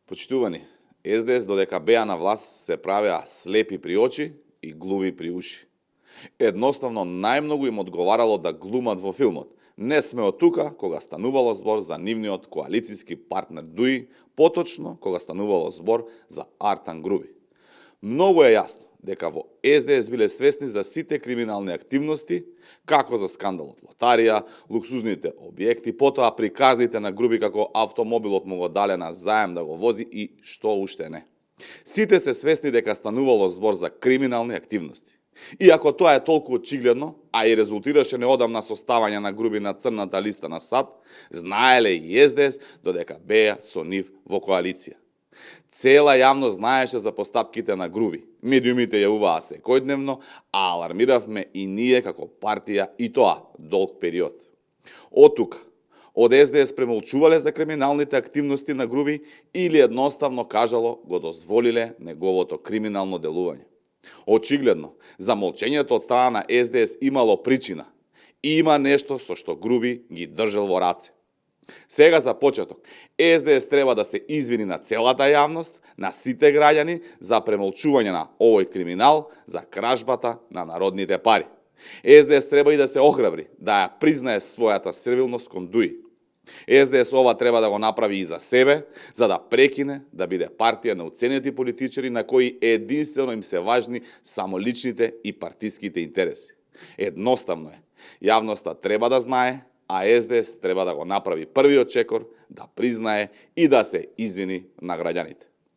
Почитувани, СДС додека беа на власт се правеа слепи при очи и глуви при уши. Едноставно најмногу им одговарало да глумат во филмот. Не сме од тука кога станувало збор за нивниот коалициски партнер Дуи, поточно кога станувало збор за Артан Груби. Многу е јасно дека во СДС биле свесни за сите криминални активности, како за скандалот лотарија, луксузните објекти, потоа приказите на Груби како автомобилот му го дале на заем да го вози и што уште не. Сите се свесни дека станувало збор за криминални активности. Иако тоа е толку очигледно, а и резултираше неодамна составање на Груби на црната листа на САД, знаеле и СДС додека беа со нив во коалиција. Цела јавност знаеше за постапките на Груби. Медиумите јавуваа секојдневно, а алармиравме и ние како партија и тоа долг период. Од тука, од СДС премолчувале за криминалните активности на Груби или едноставно кажало го дозволиле неговото криминално делување. Очигледно, за молчењето од страна на СДС имало причина. Има нешто со што Груби ги држал во раце. Сега за почеток, СДС треба да се извини на целата јавност, на сите граѓани за премолчување на овој криминал, за кражбата на народните пари. СДС треба и да се охрабри, да ја признае својата сервилност кон Дуи. СДС ова треба да го направи и за себе, за да прекине да биде партија на уценети политичари на кои единствено им се важни само личните и партиските интереси. Едноставно е. Јавноста треба да знае, а СДС треба да го направи првиот чекор, да признае и да се извини на граѓаните.